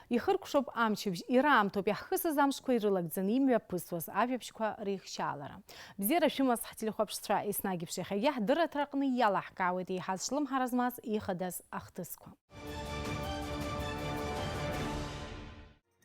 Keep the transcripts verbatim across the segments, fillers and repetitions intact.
Ихыркәшоуп амчыбжь, ираамҭоуп иаҳхысыз амшқәа ирылагӡаны имҩаԥысуаз ажәабжьқәа реихшьаалара. Бзиара шәымаз, ҳтелехәаԥшцәа, еснагь еиԥш иахьагьы ҳдырраҭараҟны иалаҳкаауеит еиҳа зҿлымҳара змаз ихадаз ахҭысқәа.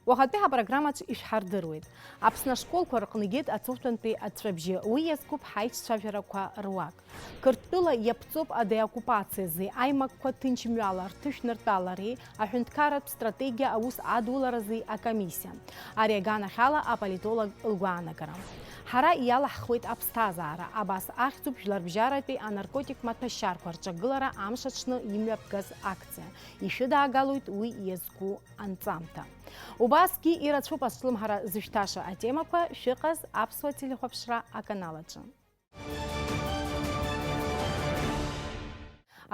Уахатәи ҳапрограммаҿ ишәҳардыруеит. Аԥсны ашколқәа рҟны игеит аҵыхәтәантәи аҵәҵәабжьы, уи иазкуп ҳаиҿцәажәарақәа руак. Қырҭтәыла иаԥҵоуп адеоккупациази аимакқәа ҭынч мҩала рҭышәныртәалареи аҳәынҭқарратә стратегиа аус адуларази акомиссиа. Ари аганахьала аполитолог лгәаанагара. Ҳара иалаҳхуеит аԥсҭазаара, абас ахьӡуп жәларбжьаратәи анаркотик маҭәашьарқәа рҿагылара амш аҽны имҩаԥгаз акциа. Ишәыдаагалоит уи иазку анҵамҭа. Убасгьы ирацәоуп азҿлымҳара зышәҭаша атемақәа, шәыҟаз аԥсуа телехәаԥшра аканал аҿы.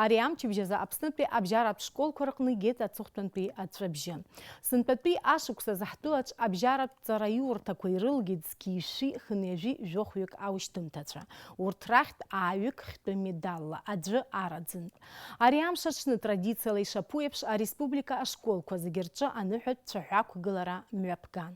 Ари амчыбжь азы Аԥснытәи абжьаратә школқәа рҟны игеит аҵыхәтәантәи аҵәҵәабжьы. Сынтәатәи ашықәс азы ҳтәылаҿ абжьаратә ҵараиурҭақәа ирылгеит зқьи шәи хынҩажәи жәохәҩык аушьҭымҭацәа. Урҭ рахьтә ааҩык хьтәы медалла аӡәы араӡынтә. Ари амш аҽны традициала ишаԥу еиԥш ареспублика ашколқәа зегьы рҿы аныҳәатә цәаҳәа ақәгылара мҩаԥган.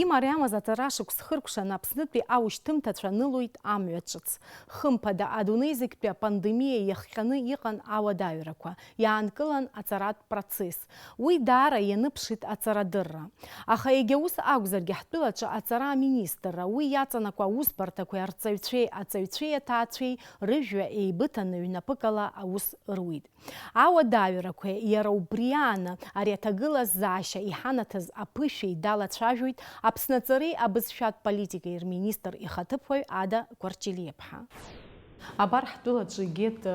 Имариамыз аҵара шықәс хыркәшаны Аԥснытәи аушьҭымҭацәа нылоит амҩа ҿыц. Хымԥада, адунеи зегьтәи апандемиа иахҟьаны иҟан ауадаҩрақәа, иаанкылан аҵаратә процесс. Уи даара ианыԥшит аҵарадырра. Аха егьа ус акәзаргьы, ҳтәылаҿы аҵара аминистрра, уи иаҵанакуа аусбарҭақәеи арҵаҩцәеи аҵаҩцәеи аҭаацәеи рыжәҩа еибыҭаны ҩнапыкала аус руит. Ауадаҩрақәеи иара убри ааны ари аҭагылазаашьа иҳанаҭаз аԥышәеи далацәажәоит Аԥсны аҵареи абызшәатә политикеи рминистр ихаҭыԥуаҩ Ада Кәарҷелиаԥҳа. Абар ҳтәылаҿы игеит, э,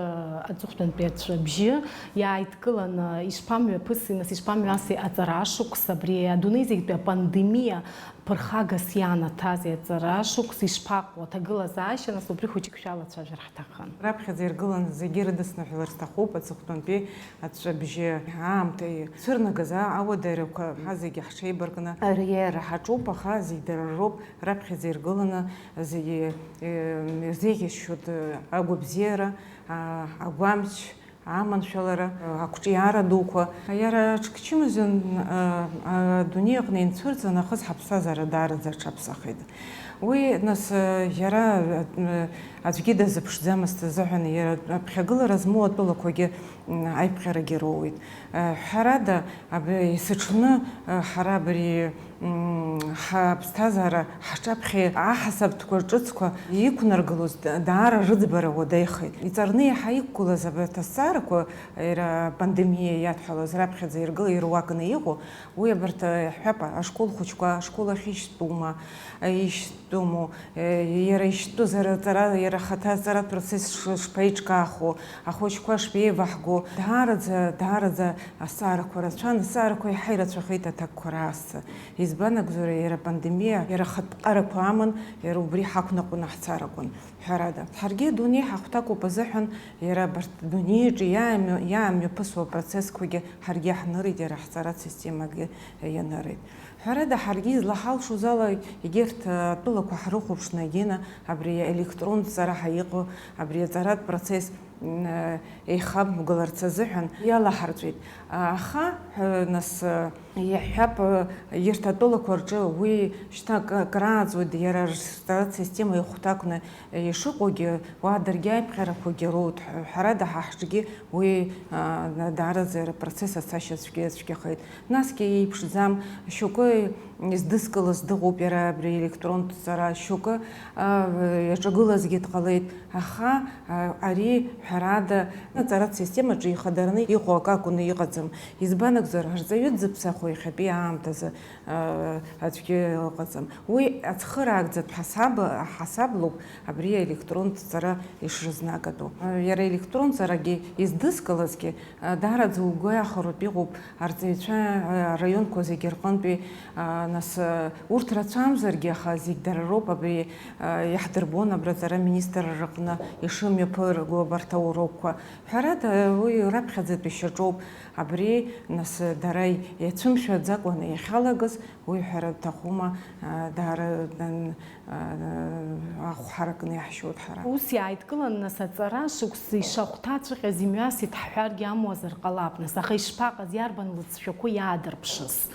аҵыхәтәантәи аҵәҵәабжьы, иааидкыланы, ишԥамҩаԥыси, нас, ишԥамҩаси аҵара ашықәс, абри адунеи зегьтәи апандемиа ԥырхагас иаанаҭази аҵара ашықәс, ишԥаҟоу аҭагылазаашьа, нас, убри хәыҷык шәалацәажәар ҳҭахын. Раԥхьаӡа иргыланы зегьы ирыдысныҳәалар сҭахуп аҵыхәтәантәи аҵәҵәабжьы аамҭа ицәырнагаз ауадаҩрақәа, ҳа зегьы ҳҽеибаркны ариеира ҳаҿуп, аха зегь дара роуп. Раԥхьаӡа иргыланы зегьы, э, ирзеиӷьасшьоит, э, агәабзиара, а, агәамч, аманшәалара, э, ақәҿиара дуқәа. Иара аҽкчымазын, э, адунеи аҟны инцәырҵын, нахыс ҳаԥсҭазаара даараӡа аҽаԥсахит. Уи, нас, э, иара, э, аӡәгьы дазыԥшӡамызт азыҳәан, иара аԥхьагылара змоу атәылақәагьы, м, аиԥҟьарагьы роуеит. Э, ҳәарада, аб-, есыҽны, э, ҳара абри Мм, ҳаԥсҭазаара ҳҿаԥхьа аҳасабтәқәа ҿыцқәа иқәнаргылоз да-, даара рыӡбара уадаҩхеит. Иҵарны иаҳа иқәгылаз абарҭ азҵаарақәа, иара апандемиа иадҳәалаз раԥхьаӡа иргыл-, ируакны иҟоу, уи абарҭ, иаҳҳәап, ашкол хәыҷқәа, ашкол ахь ишьтәума, ишьтәыму, иара ишьтәызар аҵара, иара ахаҭа аҵаратә процесс ш-, шԥаиҿкаахо, ахәыҷқәа шԥеиваҳго, даараӡа, даараӡа азҵаарақәа рацәан, азҵаарақәа иаҳа ирацәахеит аҭакқәа раасҭа. Избан акәзар, иара апандемиа, иара ахатә ԥҟарақәа аман, иара убри ҳақәнаҟәаны ҳцар акәын, ҳәарада. Ҳаргьы адунеи ҳахәҭакуп азыҳәан, иара абарҭ адунеиаҿы иаамҩа-, иаамҩаԥысуа апроцессқәагьы ҳаргьы иаҳнырит, иара ҳҵаратә системагьы ианырит. Ҳәарада, ҳаргьы излаҳалшоз ала, егьырҭ атәылақәа ҳрыхәаԥшны, егьина абри аелектронтә ҵара ҳәа иҟоу, абри аҵаратә процесс еихамгыларц азыҳәан иалаҳарҵәеит. Аха, нас, иаҳҳәап, ирҭатәылақәа рҿы уи шьҭа ак-, акрааҵуеит, иара рстат система ихәҭакны ишыҟоугьы, уа даргьы аиԥҟьарақәагьы роут, ҳәарада, ҳа ҳҿгьы уи, а, даараӡа апроцесс ацашьа цәгьа-, цәгьахеит. Насгьы иеиԥшӡам, шьоукы издызкылаз дыҟоуп иара абри електронтә ҵара, шьоукы, а, иаҿагылазгьы дҟалеит, аха, а, ари, ҳәарада, аҵаратә системаҿы ихадараны иҟоу акы акәны иҟаӡам. Избан акәзар, арҵаҩы дзыԥсахуа иахьатәи аамҭазы, а, аӡәгьы ыҟаӡам. Уи ацхыраагӡатә ҳасаб-, ҳасаблоуп абри аелектронтә ҵара ишрызнагатәу. А, иара аелектронтә ҵарагьы издызкылазгьы, а, даараӡа угәы иахәартә иҟоуп арҵаҩцәа, а, араионқәа зегьы рҟынтәи, а, Нас, э, урҭ рацәамзаргьы, аха зегь дара роуп, абри, э, иаҳдырбон абра аҵара аминистрра рҟны ишымҩаԥырго абарҭ аурокқәа. Ҳәарада, уи раԥхьаӡатәи шьаҿоуп. Абри, нас, дара иацәымшәаӡакәаны иахьалагаз, уи ҳәара дҭахума, э, даара, дан-, э, ахә ҳаракны иаҳшьоит ҳара. Ус иааидкылан, нас, аҵара шықәса ишахәҭаҵәҟьаз имҩасит ҳҳәаргьы амуазар ҟалап, нас, аха ишԥаҟаз, иарбан лыҵшәақәоу иаадырԥшыз?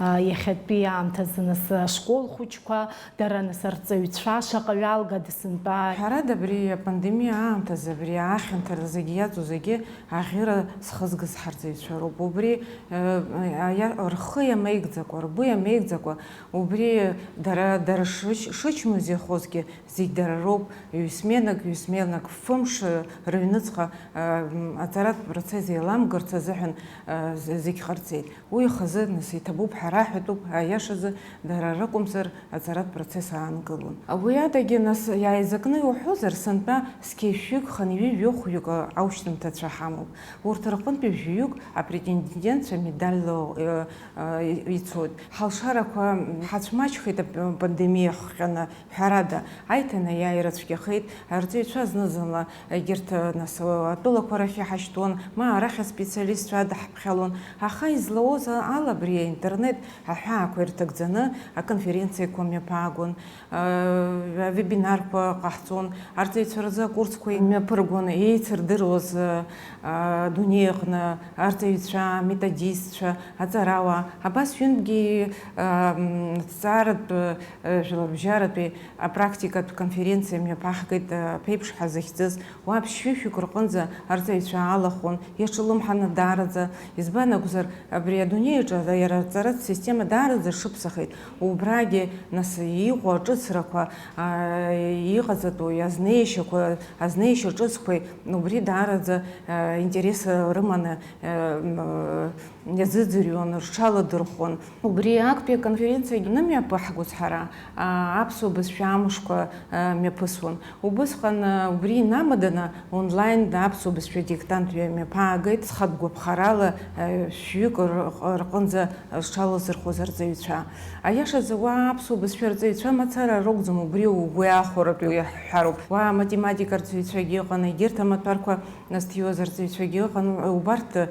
А, иахьатәи аамҭазы, нас, ашкол хәыҷқәа, дара, нас, арҵаҩцәа шаҟаҩы алгада сынтәа? Ҳәарада, абри апандемиа аамҭазы, абри ахьанҭара зегьы иаҵоу зегьы аӷьыра зхызгаз ҳарҵаҩцәа роуп. Убри, э, аиа-, рхы иамеигӡакәа, ргәы иамеигӡакәа, убри дара, дара шыч-, шычмазаҩхозгьы, зегь дара роуп, ҩ-сменак, ҩ-сменак, фымш, э, рыҩныҵҟа, э, м, аҵаратә процесс еиламгарц азыҳәан, э, з-, зегь ҟарҵеит. Уи хазы, нас, иҭабуп, ҳәа раҳәатәуп, аиашазы, дара ракәымзар, аҵаратә процесс аангылон. Уи адагьы, нас, иааизакны иуҳәозар, сынтәа зқьи шәҩык, хынҩажәи жәохәҩык аушьҭымҭацәа ҳамоуп. Урҭ рҟынтәи жәаҩык апретендентцәа медалла, э, э, ицоит. Ҳалшарақәа ҳацәмаҷхеит ап-, апандемиа хҟьаны, ҳәарада, аиҭанеиааира цәгьахеит, арҵаҩцәа зны-зынла егьырҭ, нас, атәылақәа рахь иҳашьҭуан, ма арахь аспециалистцәа адаҳԥхьалон, аха излауаз ала абри аинтернет аҳәаақәа ирҭагӡаны аконференциақәа мҩаԥаагон, э, авебинарқәа ҟаҳҵон, арҵаҩцәа рзы акурсқәа имҩаԥыргон, еицырдыруаз, э, адунеи аҟны арҵаҩцәа, аметодистцәа, аҵарауаа, абас ҩынтәгьы, э, м, ҭҵааратә, э, жәларбжьаратәи апрактикатә конференциа мҩаԥаҳгеит, э, ԥеиԥш ҳәа захьӡыз, уа ԥшьҩышәҩык рҟынӡа арҵаҩцәа алахәын, иаҿлымҳаны даараӡа, избан акәзар, абри адунеи аҿы иара арҵаратә система даараӡа шыԥсахеит. Убрагьы, нас, иҟоу аҿыцрақәа, а, иҟаҵатәу азнеишьақәа, азнеишьа ҿыцқәеи убри даараӡа, а, интерес рыманы, а, м, иазыӡырҩуан, рҽаладырхәон. Убри актәи аконференциагьы нымҩаԥаҳгоз ҳара, а, аԥсуа бызшәа амшқәа, а, мҩаԥысуан. Убысҟан, а, убри инамаданы, онлайн аԥсуа бызшәа диктант ҩамҩаԥаагеит, зхатә гәаԥхарала, а, шәҩык р-, рҟынӡа рҽалазырхәыз арҵаҩцәа. Аиашазы, уа аԥсуа бызшәа арҵаҩцәа мацара ракәӡам, убри угәы иахәаратәы иаҳҳәароуп. Уа аматематика арҵаҩцәагьы ыҟан, егьырҭ амаҭәарқәа назҭиуаз арҵаҩцәагьы ыҟан, убарҭ, э,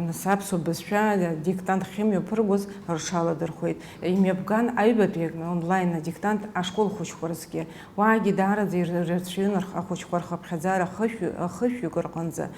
нас аԥсуа бызшәа диктант ахьымҩаԥыргоз рҽаладырхәеит. Имҩаԥган аҩбатәи онлайн адиктант ашкол хәыҷқәа рзгьы. Уаагьы даараӡа ир-, ирацәаҩын рх-, ахәыҷқәа рхыԥхьаӡара хышәҩ-, хышәҩык рҟынӡа.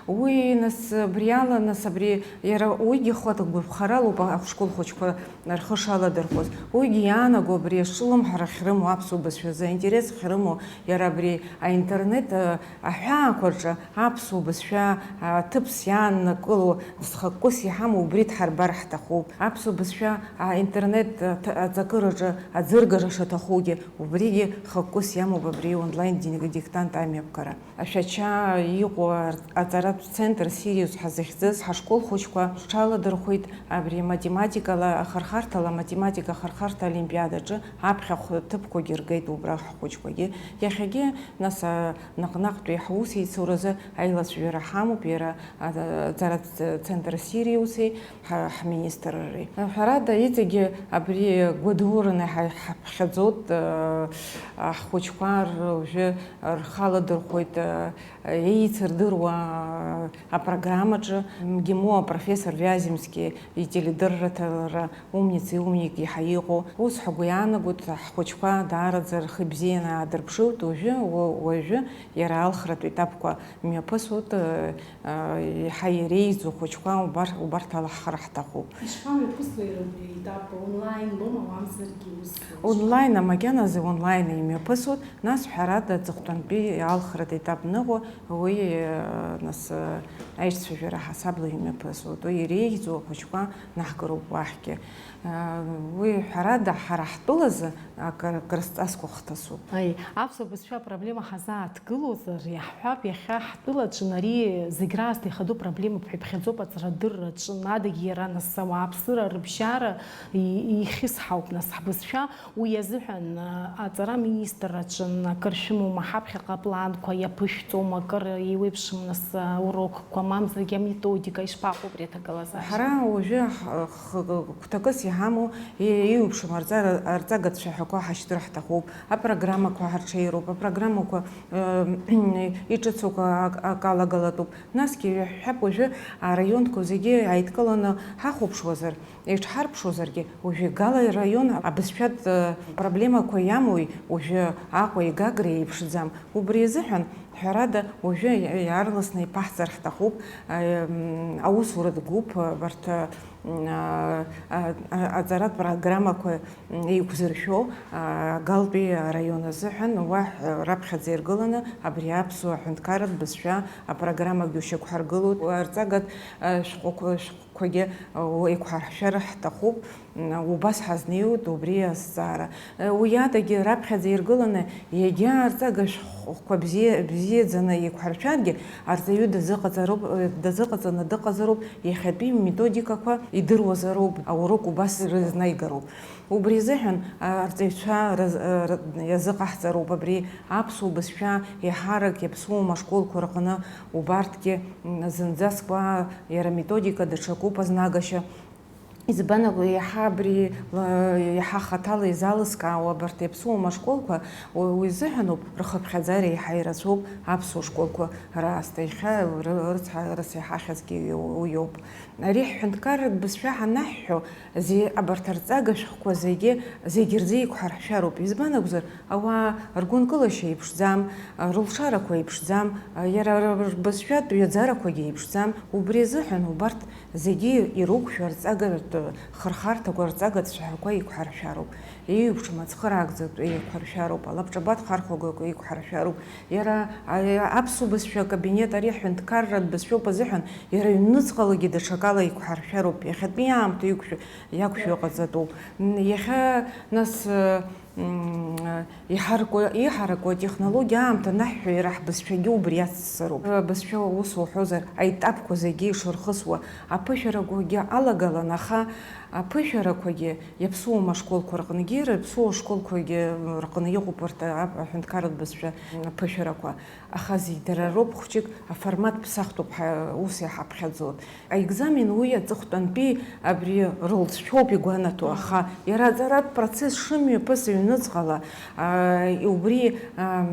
Уи, нас, абриала, нас, абри, иара уигьы хатә гәаԥхаралоуп ашкол хәыҷқәа рхы шаладырхәыз. Уигьы иаанаго абри азҿлымҳара ахьрымоу аԥсуа бызшәазы аинтерес ахьрымоу, иара абри аинтернет, а, аҳәаақәа рҿы аԥсуа бызшәа, а, ҭыԥс иааннакыло, зхықәкыс иҳамоу убри дҳарбар ҳҭахуп. Аԥсуа бызшәа, а, интернет, а, ҭ-, аҵакыраҿы аӡыргара шаҭахугьы, убригьы хықәкыс иамоуп абри онлайн ди-, диктант амҩаԥгара. Ашәача иҟоу ар-, аҵаратә центр Сириус ҳәа захьӡыз ҳашкол хәыҷқәа рҽаладырхәит абри математикала, ахырхарҭала аматематика ахырхарҭа олимпиадаҿы аԥхьахә ҭыԥқәагьы ргеит убра ҳхәыҷқәагьы. Иахьагьы, нас, а, наҟ-наҟтәи ҳусеицуразы аилацәажәара ҳамоуп иара, а, аҵаратә центр Сириуси ҳа-, ҳминистрреи. Ҳәарада, иҵегьы абри гәадураны ҳа-, ҳаԥхьаӡоит, э, ҳхәыҷқәа р-, уажәы рхаладырхәоит, э, еицырдыруа апрограммаҿы. МГИМО апрофессор Вяземски ителедырраҭара «Умницы и умники» иаҳа иҟоу. Ус ҳгәы иаанагоит, ҳхәыҷқәа даараӡа рхы бзианы аадырԥшылт, уажәы, уа-, уажәы иара алхратә етапқәа мҩаԥысуеит, э, э, еиҳа иреиӷьӡоу ахәыҷқәа убар-, убарҭ ала ҳхы раҳҭахуп. Ишԥамҩаԥысуеи рыҩ-, етап, онлайн лоума, мамзаргьы ус? Онлайн, амакьаназы онлайн имҩаԥысуеит, нас ҳәарада аҵыхәтәантәи алхратә етап ныҟәо, уи, э, нас, э, аишьцәажәара ҳасабла имҩаԥысуеит. Уи иреиӷьӡоу ахәыҷқәа наҳгароуп уахьгьы. Э, уи ҳәарада ҳара ҳтәылазы акыр-, крызҵазкуа хҭысуп. Аи, аԥсуа бызшәа апроблема ҳазааҭгылозар, иаҳҳәап, иахьа ҳтәылаҿы ари зегь раасҭа ихадоу проблемоуп ҳәа иԥхьаӡоуп аҵарадырра Ҽнадагь иара нас ауааԥсыра рыбжьара и-, ихьысҳауп нас ҳбызшәа. Уи азыҳәан, а, аҵара аминистрраҿы акыр шәымоума ҳаԥхьаҟа апланқәа, иаԥышәҵома, акыр еиуеиԥшым нас аурокқәа, мамзаргьы аметодика, ишԥаҟоу абри аҭагылазаашьа? Ҳара уажәы х-, х-, гәҭакыс иҳамоу, и-, еиуеиԥшым арҵара, арҵага цәаҳәақәа ҳашьҭыр ҳҭахуп, апрограммақәа ҳарҽеироуп, апрограммақәа, э, иҿыцуқәа ак-, акалагалатәуп. Насгьы иаҳҳәап, уажәы араионқәа зегьы ааидкыланы ҳахәаԥшуазар, еиҿҳарԥшуазаргьы, уажәы Гала араион абызшәатә, э, проблемақәа иамоуи, уажәы Аҟәеи Гагреи еиԥшӡам. Убри азыҳәан, ҳәарада, уажәы иаарласны иԥаҳҵар ҳҭахуп, э, м, аусуратә гәыԥ, абарҭ, э, м, а, а, а, аҵаратә программақәа еиқәзыршәо, а, Галтәи араион азыҳәан, уа, ҳ-, раԥхьаӡа иргыланы абри аԥсуа ҳәынҭқарратә бызшәа апрограммагьы ушьақәҳаргылоит. Арҵагатә, а, шәҟәқәа-, шәҟәқәагьы, а, еиқәҳаршәар ҳҭахуп. М, убас ҳазнеиуеит убри азҵаара. Уи адагьы раԥхьаӡа иргыланы, егьа арҵага шәҟәқәа бзиа-, бзиаӡаны еиқәҳаршәаргьы, арҵаҩы дазыҟаҵароуп, дазыҟаҵаны дыҟазароуп, иахьатәи методикақәа идыруазароуп, аурок убас рызнаигароуп. Убри азыҳәан, а, арҵаҩцәа раз-, а, р-, иазыҟаҳҵароуп абри аԥсуа бызшәа еиҳарак иаԥсуам ашколқәа рҟны убарҭгьы, м, зынӡаск уа иара аметодика даҽакуп азнагашьа. Избан акәу, иаҳа абри, ла-, иаҳа хаҭала изалыскаауа абарҭ иаԥсуам ашколқәа, у-, уи азыҳәаноуп, рхыԥхьаӡара еиҳа ирацәоуп аԥсуа школқәа раасҭа. Иахьа ры-, рыцҳа-, рыцҳа иҳахьазгьы уи-, уиоуп. Ари ҳҳәынҭқарратә бызшәа ҳанаҳҳәо, зи-, абарҭ арҵага шәҟәқәа зегьы, зегьы рзы еиқәҳаршәароуп. Избан акәзар, ауаа ргәынкылашьа еиԥшӡам, рылшарақәа еиԥшӡам, иара р-, рбызшәатә ҩаӡарақәагьы еиԥшӡам. Убри азыҳәан убарҭ зегьы ирықәшәо арҵагатә хырхарҭақәа, арҵагатә цәаҳәақәа еиқәҳаршәароуп. Еиуеиԥшым ацхыраагӡатә еиқәҳаршәароуп, алабҿабатә хархәагақәа еиқәҳаршәароуп. Иара, а, аԥсуа бызшәа акабинет ари аҳәынҭқарратә бызшәоуп азыҳәан, иара ҩнуҵҟалагьы даҽакала еиқәҳаршәароуп. Иахьатәи аамҭа иқәшәо, иақәшәо иҟаҵатәуп. М, иахьа, нас, э, м, иҳарку-, иҳараку атехнологиа аамҭа анаҳҳәо, иара ҳбызшәагьы убри ацҵароуп. Абызшәа ус уҳәозар, аетапқәа зегьы ишырхысуа, аԥышәарақәагьы алагалан, аха аԥышәарақәагьы иаԥсуам ашколқәа рҟынгьы, иаԥсуа ашколқәагьы рҟны иҟоуп урҭ а-, аҳәынҭқарратә бызшәа аԥышәарақәа. Аха зегь дара роуп, хәҷык аформат ԥсахтәуп ҳа-, ус иҳаԥхьаӡоит. Аекзамен уи аҵыхәтәантәи абри рылҵшәоуп игәанаҭо, аха иара аҵаратә процесс шымҩаԥысуа ҩнуҵҟала, аа, убри, аа,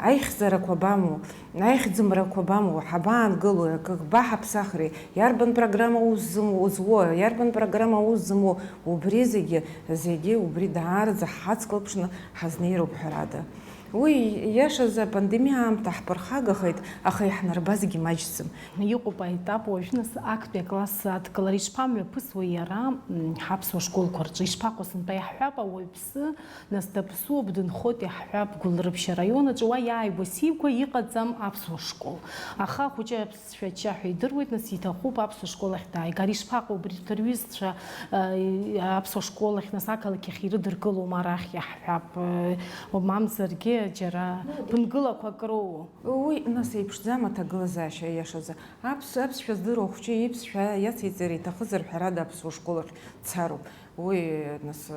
аихьӡарақәа бамоу, аихьӡымрақәа бамоу, ҳабаангылои, акы баҳаԥсахри, иарбан программа уззым-, узуо, иарбан программа уззымуо, убри зегьы, зегьы убри даараӡа ҳацклаԥшны ҳазнеироуп ҳәарада. Уи, иашазы, апандемиа аамҭа ҳԥырхагахеит, аха иаҳнарбазгьы маҷӡам. Иҟоуп аетап уажәы, нас, актәи акласс адкылара ишԥамҩаԥысуеи иара, м, ҳаԥсуа школқәа рҿы? Ишԥаҟоу сынтәа иаҳҳәап, ауаҩԥсы, нас, даԥсуоуп, дынхоит, иаҳҳәап, Гәылрыԥшь араион аҿы, уа иааигәа сигәа иҟаӡам аԥсуа школ. Аха ахәыҷы аԥсшәа аччаҳәа идыруеит, нас, иҭахуп аԥсуа школ ахь дааигар. Ишԥаҟоу убри, урҭ рҩызцәа, э, аԥсуа школ ахь, нас, ақалақь ахь ирыдыркылома арахь, иаҳҳәап, э, мамзаргьы џьара ԥынгылақәак роуоу? Уи, нас, еиԥшӡам аҭагылазаашьа, иашазы. Аԥс-, аԥсшәа здыруа ахәҷы иԥсшәа иациҵар иҭахызар, ҳәарада, аԥсуа школ ахь дцароуп. Уи, нас,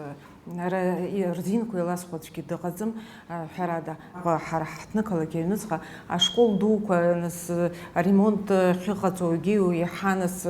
ара-, и-, рзинқәа илазхәо аӡәгьы дыҟаӡам, а, ҳәарада. Аха ҳара ҳҭнықалақь аҩныҵҟа ашкол дуқәа, нас, аремонт ахьыҟаҵо, егьиу иаҳа, нас,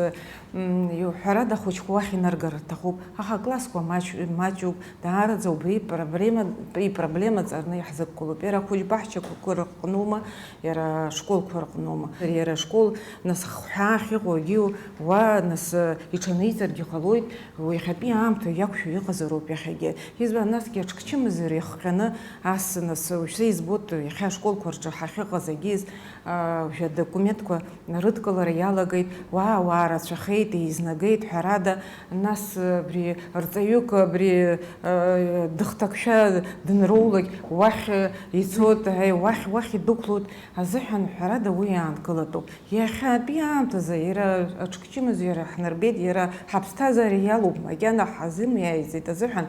м, иу-, ҳәарада, ахәыҷқәа уахь инаргар рҭахуп. Аха аклассқәа маҷ-, маҷуп. Даараӡа убри проблема, ипроблема ҵарны иаҳзықәгылоуп. Иара ахәыҷбаҳчақәа рҟнума, иара ашколқәа рҟнума. Иара ашкол, нас, хҳәаа ахьыҟоугьы уа, нас, иҽаниҵаргьы ҟалоит, иахьатәи аамҭа иақәшәо иҟазароуп иахьагьы. Избан, насгьы аҽкчымазара иахҟьаны ас, нас, уажәшьҭа избоит, иахьа ашколқәа рҿы ҳахьыҟаз агьиз, а, уажәы адокументқәа рыдкылара иалагеит, уаа, ауаа рацәахеит, еизнагеит, ҳәарада, нас, абри рҵаҩык, абри, э, дыхҭакшәа дынроулак, уахь ицоит, аи, уахь, уахь идәықәлоит азыҳәан, ҳәарада, уи иаанкылатәуп. Иахьатәи аамҭазы иара аҽкчымазара ҳнарбеит, иара ҳаԥсҭазаара иалоуп, макьана ҳазымиааиӡеит азыҳәан,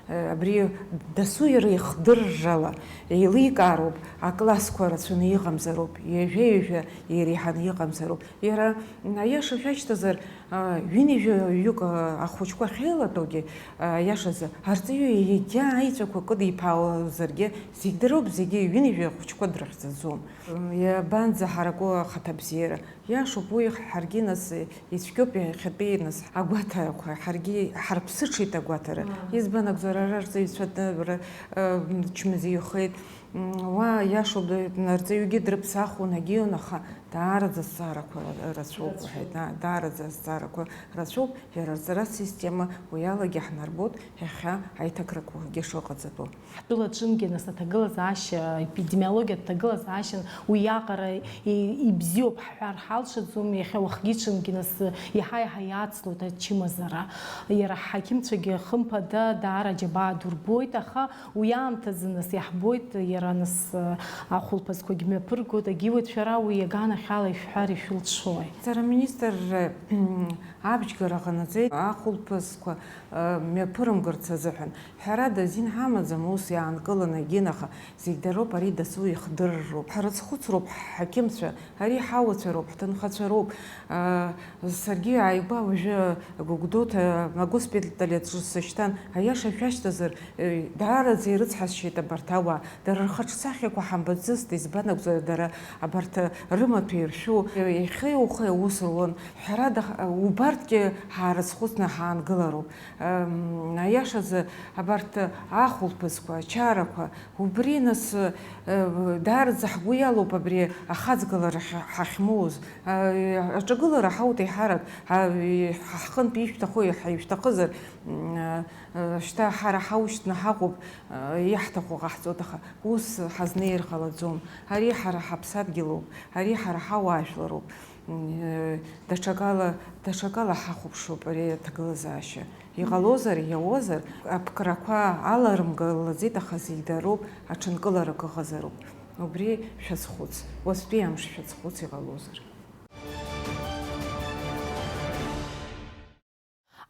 Абри дасу иара ихдыррала еиликаароуп, аклассқәа рацәаны иҟамзароуп, ҩажәа-ҩажәа иреиҳаны иҟамзароуп. Иара, аиаша шәашьҭазар, ҩынҩажәаҩык ахәыҷқәа ахьеилатәоугьы, аиашазы, арҵаҩы егьа аеҵәақәа кыдиԥаауазаргьы, зегь дыроуп, зегьы ҩынҩажәа ахәыҷқәа дрыхьӡаӡом. Иабанӡаҳараку ахаҭабзиара? Иашоуп уи, ҳаргьы нас ицәгьоуп иахьатәи нас агәаҭарақәа, ҳаргьы ҳарԥсыҽит агәаҭара. Избан акәзар, ара арҵаҩцәа ра-, ра-, чмазаҩхеит. Уа, иашоуп, нарҵаҩгьы дрыԥсахуан, агьион, аха даараӡа азҵаарақәа рацәоуп, уҳәеит, да-, даараӡа азҵаарақәа рацәоуп, иара арҵара система уи алагьы ҳнарбоит, иахьа аиҭакрақәагьы шыҟаҵатәу. Ҳтәыла аҿынгьы нас аҭагылазаашьа, епидемиологиатә ҭагылазаашьан уиаҟара и-, ибзиоуп ҳҳәар ҳалшаӡом, иахьа уахгьы-ҽынгьы нас иаҳа-иаҳа иацлоит ачымазара. Иара ҳҳақьымцәагьы, хымԥада, даара аџьабаа ду рбоит, аха уи аамҭазы нас иаҳбоит, иара нас ахәылԥазқәагь мҩаԥыргоит, агьиуеит, шәара уи аганахьала ишәҳәар ишәылшои? Сара аминистрра абџьгара ҟанаҵеит ахәылԥазқәа, э, мҩаԥырымгарц азыҳәан. Ҳәарада, азин ҳамаӡам ус иаанкыланы егьин, аха зегь дароуп, ари дасу ихдырроуп. Ҳрыцхәыцроуп ҳҳақьымцәа, ари ҳауацәа роуп, ҳҭынхацәа роуп. Саргьы ааигәа уажәы Гәдоуҭа агоспиталь аҿы сышьҭан, аиаша шәашьҭазар, даараӡа ирыцҳасшьеит абарҭ ауаа. Дара рхаҿсахьақәа ҳамбаӡацт, избан акәзар, дара абарҭ рымаҭәа иршәу, иахьеи ухеи аус руан. Ҳәарада, убарҭгьы ҳаарыцхәыцны ҳаангылароуп. Аиашазы, абарҭ ахәылԥазқәа, ачарақәа, убри нас, даараӡа ҳгәы иалоуп абри ахаҵгылара ҳахьмоуз. Аҿагылара ҳауҭеи ҳарак, ҳа-, ҳа-, ҳхынтә ишәҭаху, ишәҭахызар, шьҭа ҳара ҳаушьҭны ҳаҟоуп, иаҳҭаху ҟаҳҵоит, аха ус ҳазнеир ҟалаӡом. Ари ҳара ҳаԥсадгьылуп, ари ҳара ҳауаажәлароуп. Даҽакала, даҽакала ҳахәаԥшуп ари аҭагылазаашьа. Иҟалозар, иауазар, аԥкрақәа аларымгалаӡеит, аха зегь дароуп, аҽынкыларак ыҟазароуп. Убри шәазхәыц, уаҵәтәи амш шәазхәыц иҟалозар.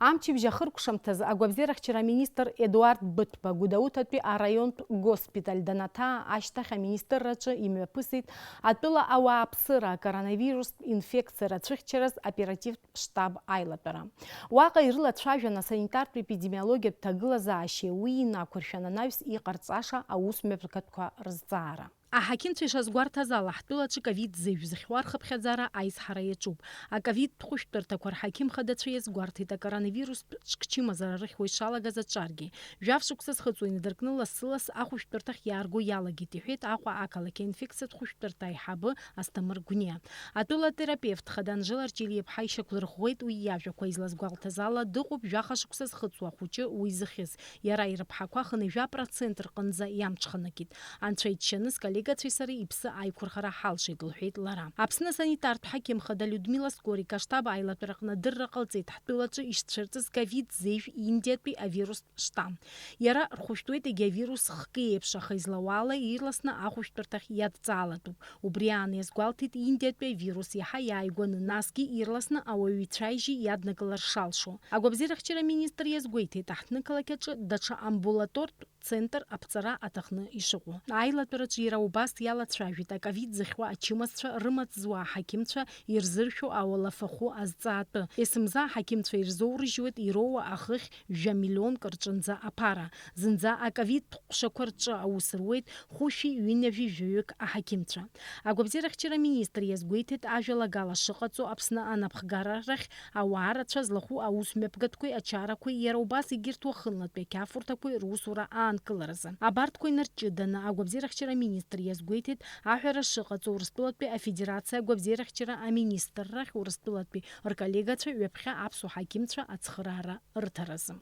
Амчыбжь ахыркәшамҭазы агәабзиарахьчара аминистр Едуард Быҭәба Гәдоуҭатәи араионтә госпиталь данаҭаа ашьҭахь, аминистрраҿы имҩаԥысит атәыла ауааԥсыра акоронавирустә инфекциа рацәыхьчараз оперативтә штаб аилатәара. Уаҟа ирылацәажәан асанитартә-епидемиологиатә ҭагылазаашьеи уи инақәыршәан анаҩс иҟарҵаша аусмҩаԥгатәқәа рызҵаара. Аҳақьымцәа ишазгәарҭаз ала, ҳтәылаҿы ковид зежә зыхьуа рхыԥхьаӡара аизҳара иаҿуп. Аковидтә хәышәтәырҭақәа рҳақьым хадацәа иазгәарҭеит, акоронавирустә ҽк чымазара рыхьуа ишалагаз аҿаргьы. Жәаф шықәса зхыҵуа инадыркны лассы-ласс ахәышәтәырҭахь иаарго иалагеит, иҳәеит Аҟәа ақалақь аинфекциатә хәышәтәырҭа аиҳабы Асҭамыр Гәниа. Атәыла атерапевт хада Анжела Арҷелиаԥҳа ишьақәлырӷәӷәеит уи иажәақәа, излазгәалҭаз ала, дыҟоуп жәаха шықәса зхыҵуа ахәыҷы уи зыхьыз. Иара ирыԥҳақәа хынҩажәа процент рҟынӡа иамҽханакит. Анцәа иџьшьаны, сколлегацәеи сареи иԥсы аиқәырхара ҳалшеит, лҳәеит лара. Аԥсны асанитартә ҳақьым хада Людмила Скорик аштаб аилатәараҟны адырра ҟалҵеит, ҳтәылаҿы ишцәырҵыз ковид зежә Индиатәи авирустә штамм. Иара рхәышәтәуеит егьи авирус хкы еиԥш, аха излауала ирласны ахәышәтәырҭахь иадҵаалатәуп. Убри аан иазгәалҭеит Индиатәи авирус иаҳа иааигәаны, насгьы ирласны ауаҩы ицәажьи иаднакылар шалшо. Агәабзиарахьчара аминистр иазгәеиҭеит, аҳҭнықалақь аҿы даҽа амбулаторттә центр аԥҵара аҭахны ишыҟоу. Аилатәараҿы иара убас иалацәажәеит аковид зыхьуа ачымазцәа рымаҵ зуа аҳақьымцәа ирзыршәу ауалафахәы азҵаатәы. Есымза аҳақьымцәа ирзоурыжьуеит ироуа ахыхь жәа миллионк рҿынӡа аԥара. Зынӡа аковидтә ҟәшақәа рҿы аус руеит хәышәи ҩынҩажәи жәаҩык аҳақьымцәа. Агәабзиарахьчара аминистр иазгәеиҭеит, ажәалагала шыҟаҵо Аԥсны анапхгара рахь ауаа рацәа злахәу аусмҩаԥгатәқәеи ачарақәеи, иара убас егьырҭ уахынлатәи ақьафурҭақәеи русура аанкыларазы. Абарҭқәа инарҷыданы, агәабзиарахьчара аминистр иазгәеиҭеит, аҳәара шыҟаҵо Урыстәылатәи Афедерациа агәабзиарахьчара аминистррахь Урыстәылатәи рколлегацәа ҩаԥхьа аԥсуа ҳақьымцәа ацхыраара рыҭаразы.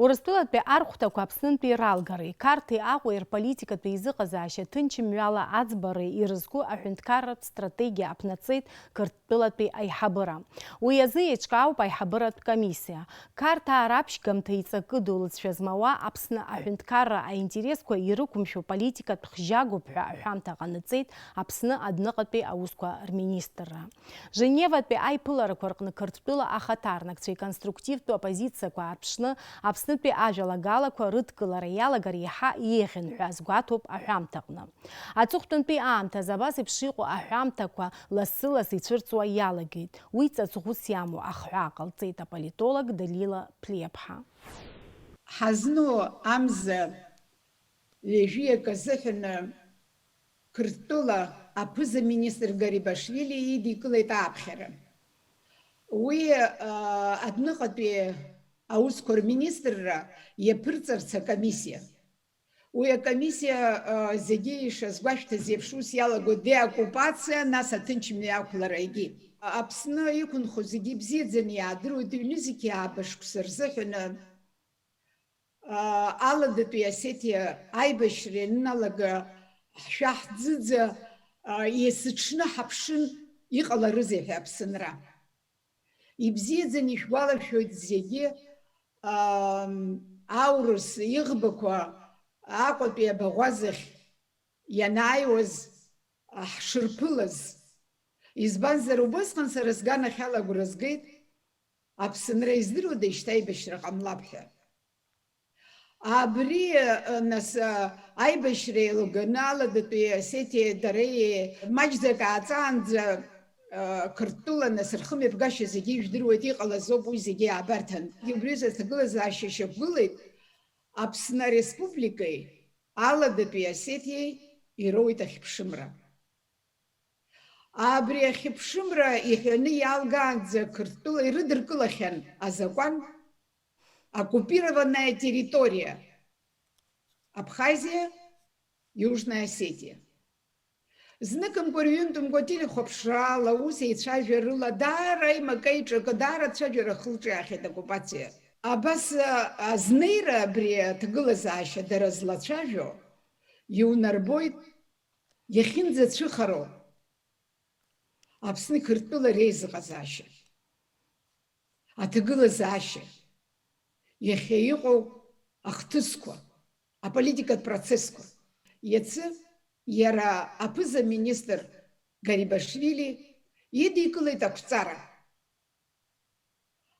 Урыстәылатәи архәҭақәа Аԥснынтәи ралгареи, Қарҭи Аҟәеи рполитикатәи еизыҟазаашьа ҭынч мҩала аӡбареи ирызку аҳәынҭқарратә стратегиа аԥнаҵеит Қырҭтәылатәи аиҳабыра. Уи азы еиҿкаауп аиҳабыратә комиссиа. Қарҭаа раԥшьгамҭа иҵакы ду лыҵшәа змауа Аԥсны аҳәынҭқарра аинтересқәа ирықәымшәо политикатә хжьагоуп ҳәа аҳәамҭа ҟанаҵеит Аԥсны адәныҟатәи аусқәа рминистрра. Женеватәи аиԥыларақәа рҟны Қырҭтәыла ахаҭарнакцәа иконструктивтәу апозициақәа аарԥшны, Аԥснытәи ажәалагалақәа рыдкылара иалагар еиҳа еиӷьын ҳәа азгәаҭоуп аҳәамҭаҟны. Аҵыхәтәантәи аамҭазы абас еиԥш иҟоу аҳәамҭақәа лассы-ласс ицәырҵуа иалагеит. Уи ҵаҵӷәыс иамоу ахҳәаа ҟалҵеит аполитолог Далила Ԥлиаԥҳа. Ҳазну амза ҩажәиак азыҳәаны Қырҭтәыла аԥыза-министр Гарибашвили идикылеит ааԥхьара. Уи, а, адәныҟатәи аусқәа рминистрра иаԥырҵарц акомиссиа. Уи акомиссиа, а, зегьы ишазгәашәҭаз еиԥш, ус иалагоит деоккупациа, нас аҭынчымҩа ақәларагьы. Аԥсны иқәынхо зегьы ибзиаӡаны иаадыруеит, ҩнызқьи ааба шықәса рзыҳәаны, а, Аладатәи Осетиа аибашьра ианалага ҳшәаҳӡыӡа, а, есыҽны ҳаԥшын, иҟаларызеи ҳәа Аԥсынра. Ибзиаӡаны ишәгәалашәоит зегьы, ам, аурыс иӷбақәа Аҟәатәи абаӷәазахь ианааиуаз, а, ҳшырԥылаз. Избанзар, убысҟан сара сганахьала агәра згеит, Аԥсынра издыруада шьҭа аибашьра ҟамлап ҳәа. Абри, а, нас, а, аибашьра еилганы Аладатәи Осетиеи дареи маҷӡак ааҵаанӡа, а, Қырҭтәыла, нас, рхымҩаԥгашьа зегьы ижәдыруеит, иҟалаз ауп уи зегьы аабарҭан. Убри азы аҭагылазаашьа шьақәгылеит Аԥсны Ареспубликеи Аладатәи Осетиеи ироуеит ахьыԥшымра. Абри ахьыԥшымра иҳәаны иалгаанӡа Қырҭтәыла ирыдыркылахьан азакәан оккупированная территория Абхазиа, Южная Осетиа. Зныкымкәа рҩынтәымкәа телехәаԥшрала, ус еицәажәарыла, даара аимак-аиҿак, даара ацәажәара ахылҿиаахьеит оккупациа. Абас, а, азнеира абри аҭагылазаашьа дара злацәажәо иунарбоит. Иахьынӡацәыхароу Аԥсны Қырҭтәыла реизыҟазаашьа, аҭагылазаашьа, иахьа иҟоу ахҭысқәа, аполитикатә процессқәа. Иацы иара аԥыза-министр Гарибашвили идикылеит ақәҵара.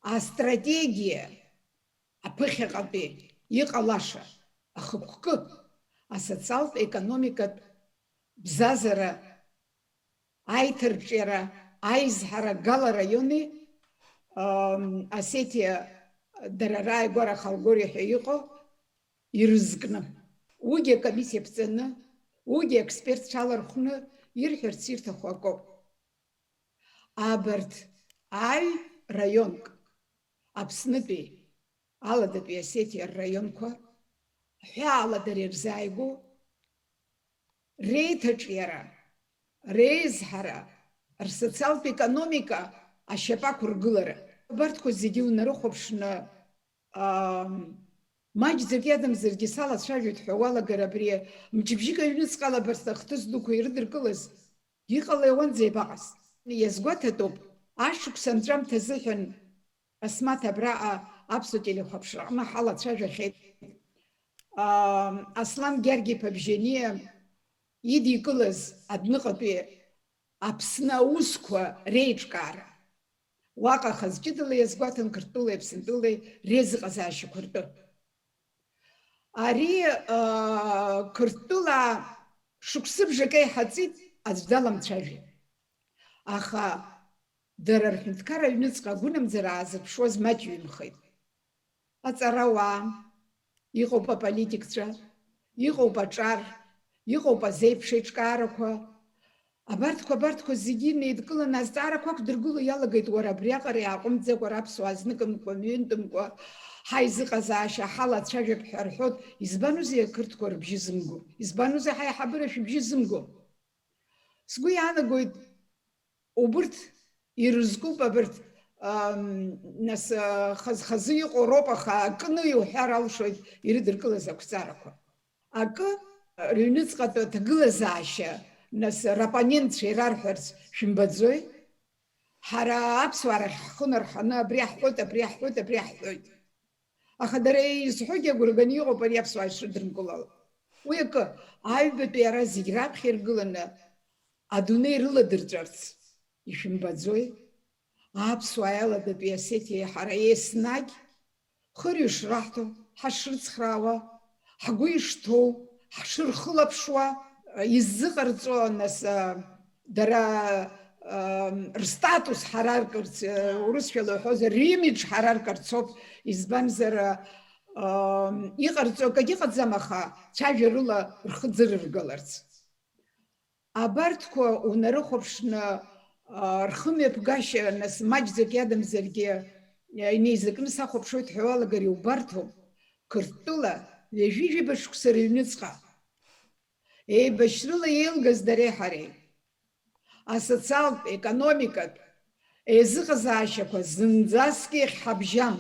Астратегиа, аԥыхьаҟатәи иҟалаша ахықәкы, асоциалтә-економикатә бзазара, аиҭарҿиара, аизҳара Гала раиони, ам, Осетиа дара рааигәара Халгори ҳәа иҟоу ирызкны, уигьы акомиссиа ԥҵаны, уигьы аекспертцәа алархәны ирҳәарц ирҭаху акоуп. Абарҭ аҩ раионк, Аԥснытәи, Аладатәи Осетиа рраионқәа, ҳәаала дара ирзааигәоу, реиҭаҿиара, реизҳара, рсоциалтә економика ашьапы ақәыргылара. Абарҭқәа зегьы унарыхәаԥшны, аа, маҷӡак иадамзаргьы салацәажәоит ҳәа уалагар, абри мчыбжьык аҩныҵҟала абарҭ ахҭыс дуқәа ирыдыркылаз, иҟалеи уанӡа иабаҟаз? Иазгәаҭатәуп, ашықәс анҵәамҭа азыҳәан Асмаҭ абраҟа аԥсуа телехәаԥшраҟны ҳалацәажәахьеит, аа, Аслан Гьаргь-иԥа Бжьаниа идикылаз адәныҟатәи Аԥсны аусқәа реиҿкаара. Уаҟа хаз ҷыдала иазгәаҭан Қырҭтәылеи Аԥсынтәылеи реизыҟазаашьақәа ртәы. Ари, аа, Қырҭтәылаа шықәсыбжак еиҳа ҵит, аӡә даламцәажәеит. Аха дара рҳәынҭқар аҩныҵҟа агәынамӡара аазырԥшуаз маҷҩымхеит. Аҵарауаа, иҟоуп аполитикцәа, иҟоуп аҿар, иҟоуп азеиԥш еиҿкаарақәа. Абарҭқәа, абарҭқәа зегьы неидкыланы азҵаарақәа ақәдыргыло иалагеит, уара абриаҟара иааҟәымҵӡакәа, ара аԥсуаа зныкымкәа, ҩынтәымкәа ҳаизыҟазаашьа ҳалацәажәап ҳәа рҳәоит. Избанузеи ақырҭқәа рыбжьы зымго? Избанузеи ҳаиҳабыра шәыбжьы зымго? Сгәы иаанагоит, убырҭ ирызкуп абарҭ, Ам, нас, а, хаз-хазы иҟоу роуп, аха акы иуҳәар алшоит ирыдыркылаз ақәҵарақәа. Акы, рыҩныҵҟатәи аҭагылазаашьа, нас, рапонентцәа ирарҳәарц шәымбаӡои? Ҳара аԥсуаа рахь ҳхы нарханы абри аҳҳәоит, абри аҳҳәоит, абри аҳҳәоит. Аха дара изҳәогьы агәра ганы иҟоуп ари аԥсуаа ишрыдыркылало. Уи акы, аҩбатәи ара зегь раԥхьа иргыланы адунеи рыладырҵәарц ишәымбаӡои? Аԥсуаа иаладатәи Осетиеи ҳара еснагь хырҩ шраҳҭо, ҳашрыцхраауа, ҳгәы ишҭоу, ҳшырхылаԥшуа, иззыҟарҵо, нас, дара, рстатус ҳараркырц, урысшәала уҳәозар, римидж ҳараркырц ауп, избанзар, иҟарҵо акагьы ыҟаӡам, аха цәажәарыла рхы ӡырыргаларц. Абарҭқәа унарыхәаԥшны, а, рхымҩаԥгашьа, нас, маҷӡак иадамзаргьы, а, инеизакны сахәаԥшуеит ҳәа уалагар иубарҭоуп, Қырҭтәыла ҩажәи жәаба шықәса рыҩныҵҟа еибашьрыла еилгаз дареи ҳареи. Асоциалтә, економикатә еизыҟазаашьақәа зынӡаск иахьҳабжьам.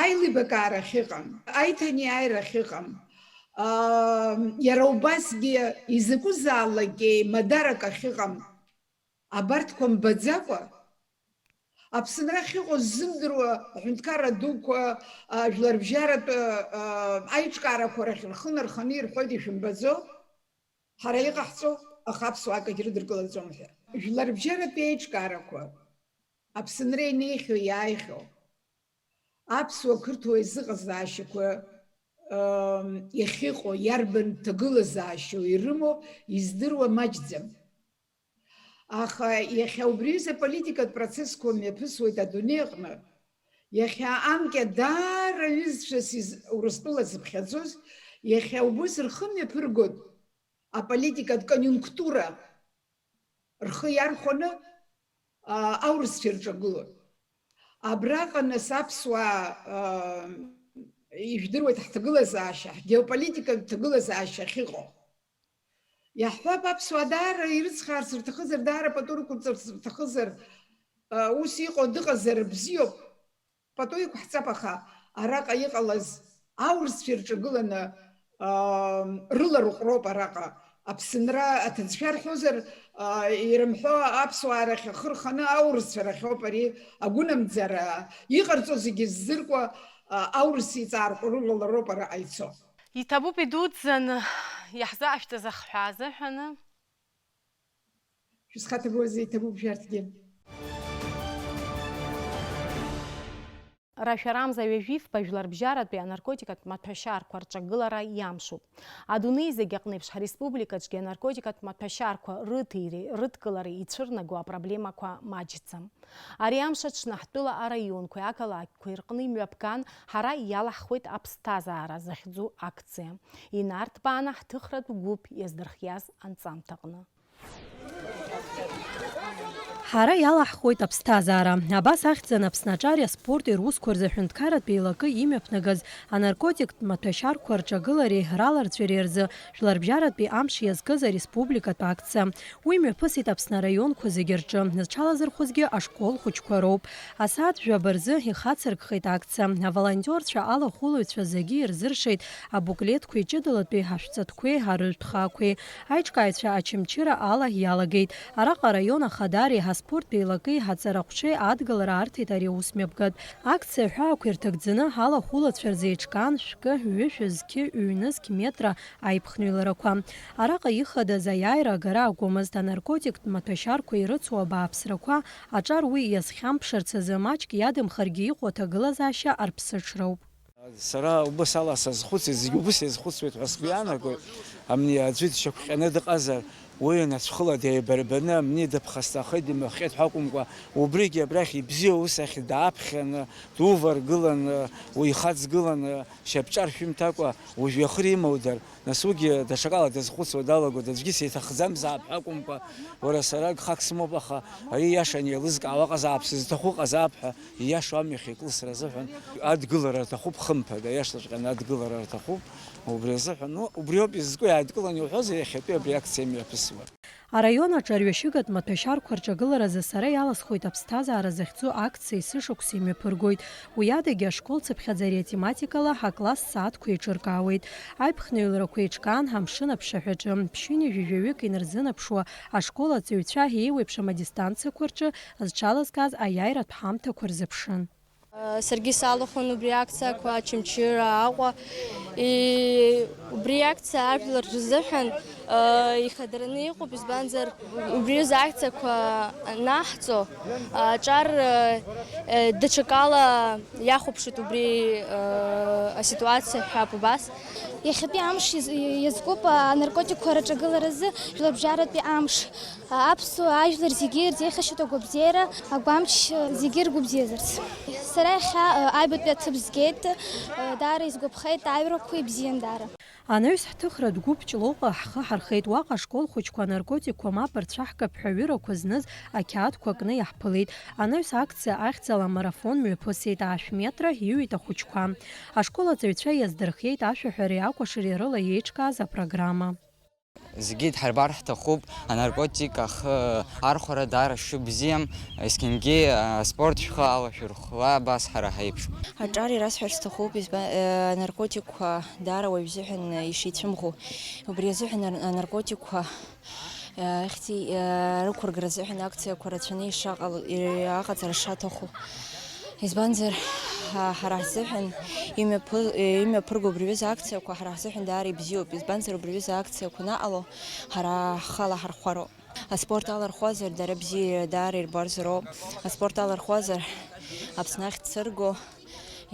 Аилибакаара ахьыҟам, аиҭанеиааира ахьыҟам, аа, иара убасгьы изакәызаалак еимадарак ахьыҟам, абарҭқәа мбаӡакәа, Аԥсынра ахьыҟоу ззымдыруа аҳәынҭқарра дуқәа, а, жәларбжьаратә, а, аиҿкаарақәа рахь рхы нарханы ирҳәоит, ишәымбаӡо? Ҳара иҟаҳҵо, аха аԥсуаа акагь рыдыркылаӡом ҳәа. Жәларбжьаратәи аиҿкаарақәа, Аԥсынра инеихьоу, иааихьоу, аԥсуа-қырҭуа еизыҟазаашьақәа, ыы, иахьыҟоу, иарбан ҭагылазаашьоу ирымоу издыруа маҷӡам. Аха иахьа убри аҩыза аполитикатә процессқәа мҩаԥысуеит адунеи аҟны. Иахьа анкьа даара ҩызцәас из-, Урыстәыла зыԥхьаӡоз, иахьа убыс рхы мҩаԥыргоит аполитикатә кониунктура. Рхы иархәаны, аа, аурысцәа ирҿагылон. Абраҟа нас аԥсуаа, аа, ижәдыруеит ҳҭагылазаашьа, ҳгеополитикатә ҭагылазаашьа ахьыҟоу. Иаҳҳәап, аԥсуаа даара ирыцхраарц рҭахызар, даара пату рықәырҵарц рҭахызар, аа, ус иҟоу дыҟазар бзиоуп. Пату иқәҳҵап, аха араҟа иҟалаз аурысцәа ирҿагыланы, аа, рыларыҟәроуп араҟа. Аԥсынра аҭыӡшәа рҳәозар, аа, ирымҳәо аԥсуаа рахь ахы рханы аурысцәа рахьоуп ари агәынамӡара. Иҟарҵо зегьы ззыркуа, аа, аурыс иҵаарҟәрылалароуп араҟа ицо. Иҭабуп идуӡӡаны иаҳзаашәҵаз ахҳәаа азыҳәаны. Шәызхаҭагозеи, иҭабуп шәарҭгьы. Рашәарамза ҩажәифба жәларбжьаратәи анаркотикатә маҭәашьарқәа рҿагылара иамшуп. Адунеи зегь аҟны еиԥш ҳареспубликаҿгьы анаркотикатә маҭәашьарқәа рыҭиреи рыдкылареи ицәырнаго апроблемақәа маҷӡам. Ари амш аҽны ҳтәыла араионқәеи ақалақьқәеи рҟны имҩаԥган, ҳара иалаҳхуеит аԥсҭазаара захьӡу акциа. Инарҭбааны ҳҭыхратә гәыԥ иаздырхиаз анҵамҭаҟны. Ҳара иалаҳхуеит аԥсҭазаара. Абас ахьӡын Аԥсны аҿари аспорти русқәа рзы аҳәынҭқарратә еилакы имҩаԥнагаз анаркотиктә маҭәашьарқәа рҿагылареи раларҵәареи рзы жәларбжьаратәи амш иазкыз ареспубликатә акциа. Уи мҩаԥысит Аԥсны араионқәа зегьы рҿы, зҽалазырхәызгьы ашкол хәыҷқәа роуп. Асааҭ жәаба рзы ихацыркхеит акциа. Аволонтиорцәа, алахәылаҩцәа зегьы ирзыршеит абуклетқәеи ҷыдалатәи ашәҵатәқәеи арыжәтә хаақәеи. Аиҿкааҩцәа Очамчыра ала иалагеит. Араҟа араион ахадареи аспорттә еилакеи аҵараҟәшеи адгылара арҭеит ари аус мҩаԥгатә. Акциа аҳәаақәа ирҭагӡаны алахәылацәа рзы еиҿкаан шәкы, ҩышәы, зқьы, ҩнызқь метра аиԥхныҩларақәа. Араҟа ихадаз аиааира агара акәмызт, анаркотиктә маҭәашьарқәа ирыцу абааԥсрақәа, аҿар уи иазхьамԥшырц азы маҷк иадамхаргьы иҟоу аҭагылазаашьа арԥсыҽроуп. Сара убыс ала сазхәыцит, зегь убыс иазхәыцуеит ҳәа сгәы иаанагоит. Амни аӡәы дшьақәҟьаны дыҟазар, уи анацәхыла деибарбаны амни дыԥхасҭахеит, дымҩахҟьеит ҳәа акәымкәа, убригьы абрахь ибзиоу ус ахь дааԥхьаны, дуваргыланы, уихаҵгыланы, шьапҿаршә имҭакәа, ужәҩахыр имоудар, нас уигьы даҽакала дазхәыцуа далагоит, аӡәгьы сиҭахӡамзаап ҳәа акәымкәа, уара сара гхак сымоуп, аха ари иашан еилызкаауа ҟазаап, сызҭаху ҟазаап ҳәа. Ииашоу амҩахь икылсра азыҳәан адгылара аҭахуп, хымԥада, иашаҵәҟьаны адгылара аҭахуп. Убри азыҳәан, ну, убриоуп изызку, иааидкылан иуҳәозар, иахьатәи абри акциа имҩаԥысуа. Араион аҿы арҩашьыгатә маҭәашьарқәа рҿагыларазы Сара иаласхоит аԥсҭазаара захьӡу акциа есышықәса имҩаԥыргоит. Уи адагьы ашкол цыԥхьаӡа ари атематикала акласс сааҭқәа еиҿыркаауеит. Аиԥхныҩларақәа еиҿкаан амшын аԥшаҳәаҿы, ԥшьынҩажәи жәаҩык инарзынаԥшуа ашкол аҵаҩцәа еиуеиԥшым адистанциақәа рҿы зҽалазкааз аиааиратә ҳамҭақәа рзыԥшын. Саргьы салахәын убри акциақәа, Очамчыра, Аҟәа. И-, убри акциа ажәлар рзыҳәан, э, ихадараны иҟоуп, избанзар, убри рзы акциақәа анаҳҵо, аҿар, э, э, даҽакала иахәаԥшуеит убри, э, аситуациа ҳәа убас. Иахьатәи амш иаз-, иазкуп анаркотикқәа рыҿагыларазы жәларбжьаратәи амш. Аԥсуа ажәлар зегьы ирзеиӷьасшьоит агәабзиара, агәамч зегьы иргәабзиазарц. Сара иахьа, э, аҩбатәи аҭыԥ згеит, э, даара исгәаԥхеит, аҩрақәа ибзиан даара. Анаҩс ҳҭыхратә гәыԥ Ҷлоуҟа ҳхы ҳархеит, уаҟа ашкол хәыҷқәа анаркотикқәа мап рцәаҳкып ҳәа аҩырақәа зныз ақьаадқәа кны иаҳԥылеит. Анаҩс акциа ахьӡала амарафон мҩаԥысит, аашә метра иҩит ахәыҷқәа. Ашкол аҵаҩцәа иаздырхиеит ашәаҳәареи акәашареи рыла иеиҿкааз апрограмма. Зегьы дҳарбар ҳҭахуп, анаркотик ахы архәара даара шыбзиам, есқьынгьы аспорт шәхы алашәырхәла абас ҳара ҳаиԥш. Аҿар ирасҳәар сҭахуп, изба-, э, анаркотикқәа даара уаҩ изыҳәан ишицәымӷу. Убри азыҳәан ар-, анаркотикқәа, э, ахьӡи, э, рықәыргара азыҳәан акциақәа рацәаны ишаҟал-, э, аҟаҵара шаҭаху. Избанзар, ҳа-, ҳара ҳзыҳәан имҩаԥы-, имҩаԥырго убри аҩыза акциақәа ҳара ҳзыҳәан даара ибзиоуп. Избанзар, убри аҩыза акциақәа анаҟало, ҳара ҳхы алаҳархәароуп. Аспорт алархәуазар, дара бзиа даара ирбарзароуп. Аспорт алархәуазар, Аԥсны ахь дсырго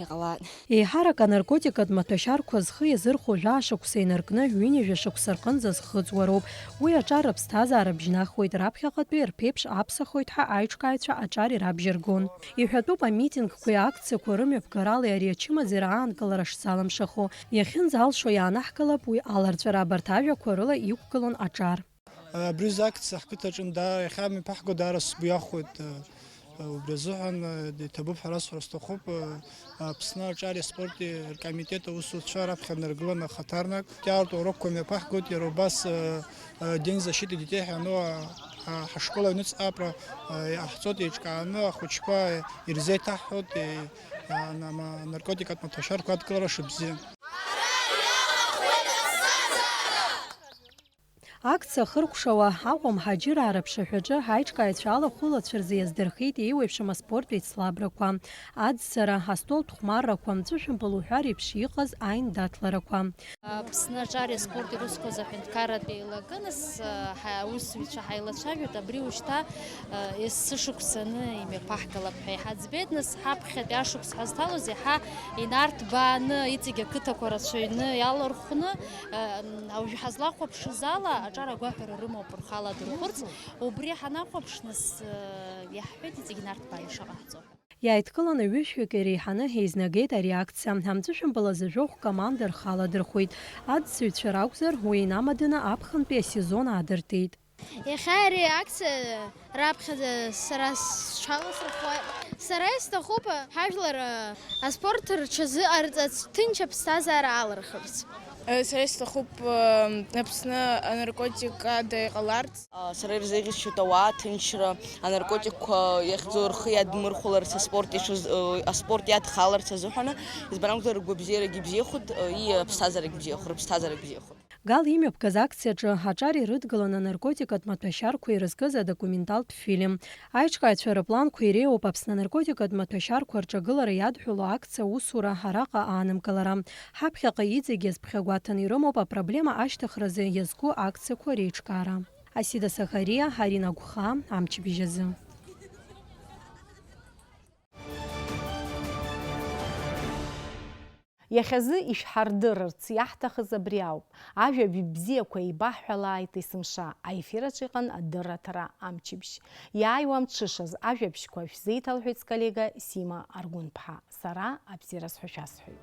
иҟалап. Еиҳарак анаркотикатә маҭәашьарқәа зхы иазырхәо жәаа шықәса инаркны, ҩынҩажәа шықәса рҟынӡа зхыҵуа роуп. Уи аҿар рыԥсҭазаара бжьнахуеит, раԥхьаҟатәи рԥеиԥш аԥсахоит ҳәа аиҿкааҩцәа аҿар ирабжьаргон. Иҳәатәуп, амитингқәеи акциақәа рымҩаԥгаралеи ари ачымазара аанкылара шзалымшахо. Иахьынӡалшо иаанаҳкылап уи аларҵәара, абарҭ ажәақәа рыла иқәгылон аҿар. Абри азы акциа ҳқыҭаҿын даара, иахьа мҩаԥаҳго даара сгәы иахәоит. Убри азыҳәан иҭабуп ҳәа расҳәар сҭахуп. Аԥсны аҿари аспорти ркомитет аусуцәа раԥхьа днаргыланы ахаҭарнак, итәоу урокқәа мҩаԥаҳгоит, иара убас День защиты детей ҳәа ану, ҳашкол аҩныҵҟа аԥра иҟаҳҵоит, еиҿкааны ахәыҷқәа ирзеиҭаҳҳәоит, ана-, ма-, наркотикатә маҭәашьарқәа адкылара шыбзиа. Акциа хыркәшауа Аҟәа мҳаџьыраа рыԥшаҳәаҿы аиҿкааҩцәа алахәылацәа рзы иаздырхеит еиуеиԥшым аспорттә еицлабрақәа, аӡсара, астолтә хәмаррақәа, амҵәышәымпыл уҳәа реиԥш иҟаз аиндаҭларақәа. Аԥсны аҿари аспорти русқәа азы аҳәынҭқарратә еилакы, нас, ҳа-, аусзуҩцәа ҳаилацәажәоит, абри ушьҭа, есышықәсаны имҩаԥаҳгалап ҳәа иҳаӡбеит, нас ҳаԥхьатәи ашықәс ҳазҭалоз иаҳа инарҭбааны, иҵегь ақыҭақәа рацәаҩны иалархәны, Уажә ҳазлахәаԥшыз ала, аҿар агәаҳәара рымоуп рхала дырхәырц. Убри ҳанахәаԥш, нас, иаҳҳәеит иҵегь инарҭбааны ишаҟаҳҵо. Иааидкыланы ҩышәҩык иреиҳаны еизнагеит ари акциа. Амҵәышәымпыл азы жәохә команда рхала дырхәеит. Аӡсаҩцәа ракәзар, уи инамаданы аԥхынтәи асезон аадыртит. Иахьа ари акциа раԥхьаӡа сара сҽаласырхәуеит. Сара исҭахуп ҳажәлар аспорт рҽазыҟарҵарц, ҭынч аԥсҭазаара алырхырц. Сара исҭахуп Аԥсны анаркотик ада иҟаларц. Сара ирзеиӷьасшьоит ауаа аҭынчра, анаркотикқәа иахьӡу рхы иадмырхәаларц, аспорт ишаз-, аспорт иадхаларц азыҳәаны, избан акәзар, ргәабзиарагьы бзиахоит, и-, аԥсҭазаарагьы бзиахоит, рыԥсҭазаарагьы бзиахоит. Гал имҩаԥгаз акциаҿы аҿар ирыдгыланы анаркотикатә маҭәашьарқәа ирызкыз адокументалтә фильм. Аиҿкааҩцәа рыпланқәа иреиуоуп Аԥсны анаркотикатә маҭәашьарқәа рҿагылара иадҳәало акциа усура араҟа аанымгылара. Ҳаԥхьаҟа иҵегь иазԥхьагәаҭаны ирымоуп апроблема ашьҭыхразы иазку акциақәа реиҿкаара. Асида Сахариа, Арина Гәхаа, Амчыбжь азы. Иахьазы ишәҳардырырц иаҳҭахыз абри ауп. Ажәабжь бзиақәа еибаҳҳәалааит есымша. Аефир аҿы иҟан адырраҭара Амчыбжь. Иааиуа амҽышаз ажәабжьқәа шәзеиҭалҳәеит сколлега Сима Аргәынԥҳа. Сара абзиараз ҳәа шәасҳәоит.